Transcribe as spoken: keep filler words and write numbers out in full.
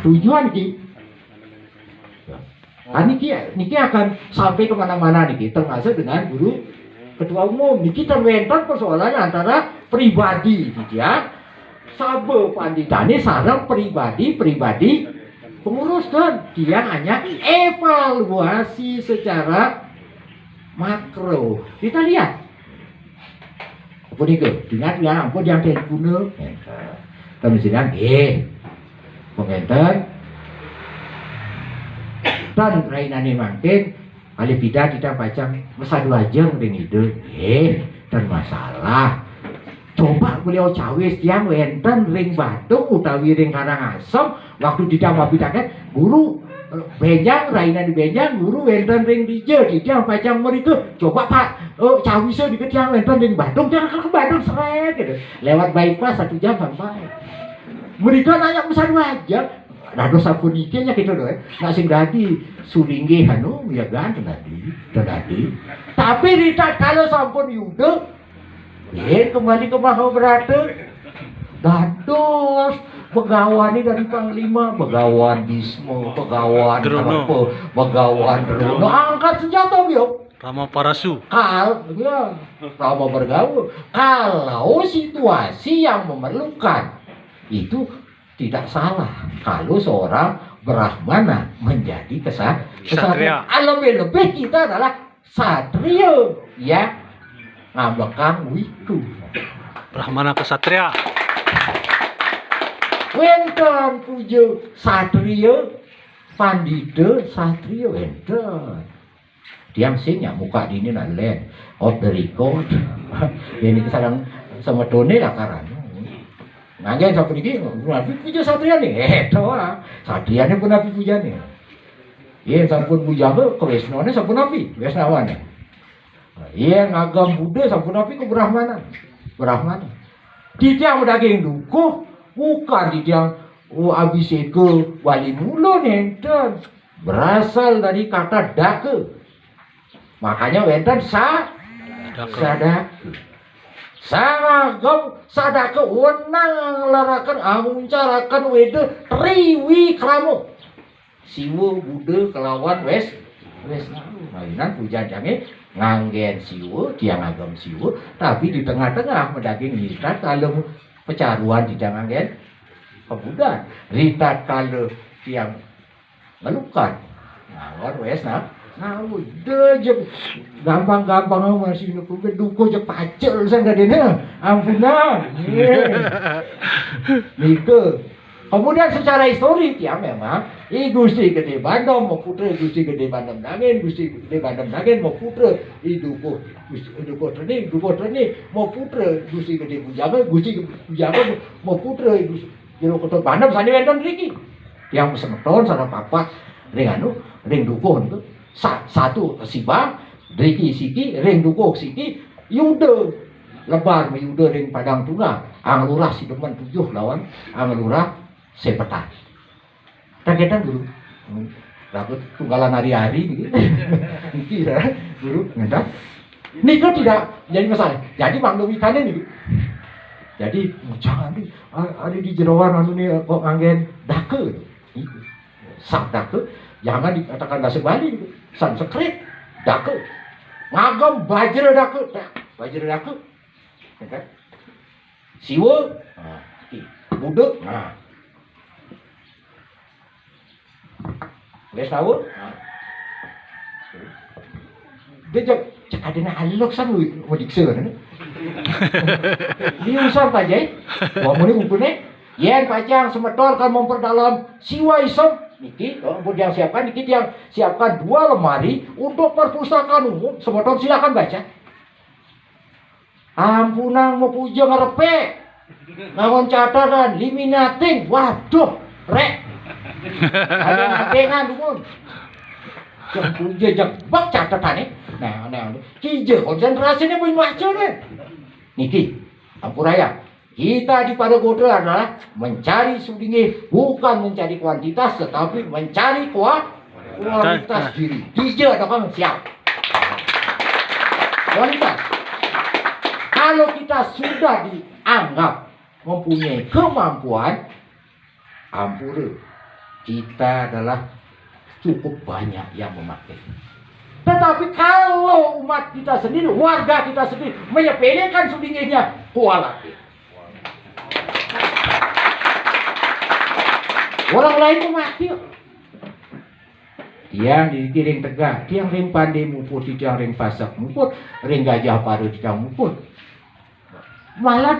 Tujuan niki. Nah, niki, niki akan sampai kemana-mana niki, termasuk dengan guru ketua umum. Niki ten wénten persoalan antara pribadi, gitu ya. Sabe panditane sareng pribadi-pribadi pengurus, dan dia hanya evaluasi secara makro. Kita lihat. Punika, ingat ya, ampun yang telepon. Ten sidang nggih. Pengenten. Ten rainane mangkin, kalih pidan kita pacang mesadu ajeng ring Ida. Nggih, ten masalah. Coba beliau cawis tiang wénten ring Badung utawi ring Karangasem, waktu tidak mapidakan, guru, eh, benjang, rainane benjang, guru wénten ring dija, tidak pacang mrika. Coba Pak, eh, cawisa dikit tiang wénten ring Badung, jangan ke Badung seret gitu. Lewat bypass satu jam sampai. Mrika nanya pesan wajar. Dados sapuniki ya gitu loh. Nak sing dadi sulinggih anu ya kan ten dadi, ten dadi. Tapi ritatkala sampun yuda, yen kembali ke Mahabharata. Dados begawane dari panglima, begawan Bisma, begawan Drona. Apa, begawan Drona. Angkat senjata, Biok. Rama Parasu. Kal, ya, Rama bergaul. Kalau situasi yang memerlukan, itu tidak salah kalau seorang Brahmana menjadi kesa-, kesatria. Kesatria. Lebih-lebih kita adalah satria, ya. Ngambekang wiku. Brahmana kesatria. Wénten puja satria, pandita satria wénten. Tiang sing nyak muka dini nak len. Off the record. Ini sareng semetone lah karan. Nanggen sapuniki, napi puja satriane? Eh, to, ah. Satriane pun napi pujane? Yen sampun pujangga, kawesnane sampun napi? Wesnawane. Yen ngagem Buddha sampun napi ke Brahmana? Brahmana. Titiang daging dukuh, bukan titiang, oh, abiseka wali mula nenten. Berasal dari kata daka. Makanya wénten sa-, daka. Sadaka. Sangagem sadaka wenang nglaraken, anguncaraken Weda triwikrama. Siwa, Buddha kelawan Wes-, Wesnawa. Nah, inan pujan tiange nganggen Siwa, tiang ngagem Siwa, tapi di tengah-tengah madaging ritatkala pecaruan tiang nganggen pebudan. Ritatkala tiang ngelukat. Ngawon wes nah. Nah, udah aja gampang-gampang masih nuku duko aja pacel saya dadene. Ampunan. Nika. Kemudian secara histori ya memang I Gusti Gede Bandem mau putra Gusti Gede Bandem Nangin, Gusti Gede Bandem Nangin mau putra I Dukuh, Gusti Dukuh Treni, Dukuh Treni mau putra Gusti Gede Bujangga, Gusti Bujangga mau putra Gusti Jero Ketut Bandem sane wenten mriki. Yang semeton sareng papat ring anu, ring Dukuh niku. Sa-, satu Sibang, mriki siki, ring Dukuh siki, Yuda. Lebar mayuda ring Padang Tunggal, Ang Lurah Sidemen tujuh lawan Ang Lurah Sepetan. Kagetan, Guru. Hmm. Lagu tunggalan hari-hari gitu. Niki ya, Guru, ngentah. Nika tidak jadi masalah. Jadi maklumi kane niku. Jadi, oh, jangan di, a-, ada di jeroan anu nih kok nganggen daka. Niku. Sang daka, jangan dikatakan bahasa Bali niku. Sanskrit, daka. Ngagem bajra daka. Nah, bajra daka. Ya kan? Siwa, nah, iki. Buddha, nah. Wis tau? Dia cek, cek adene alok san lu, mau dikse kan? Ini usah Pak Jai. Wah, muni bukunya. Yen pacang semeton kan memperdalam Siwa Isem. Niki, oh, pun yang siapkan, niki yang siapkan dua lemari untuk perpustakaan umum. Semeton silakan baca. Ampunang mapuja ngarepe. Ngawon catatan, liminating. Waduh, rek. Ada ngatengan, dumun. Jeng puja, jeng bek catetane. Nah, nah, kija konsentrasine pun maca, kan? Niki, ampuraya. Kita di Pada Gotra adalah mencari sudinge, bukan mencari kuantitas, tetapi mencari kua-, kualitas diri. Kija, dokang, siap. Kualitas. Kalau kita sudah dianggap mempunyai kemampuan, ampura. Kita adalah cukup banyak yang memakai. Tetapi kalau umat kita sendiri, warga kita sendiri menyepelekan sudingnya, khawatir. Orang lain memakai. Tiang di ring tegah, tiang ring pandai muput, tiang ring pasak muput, ring gajah pada tiang muput. Malah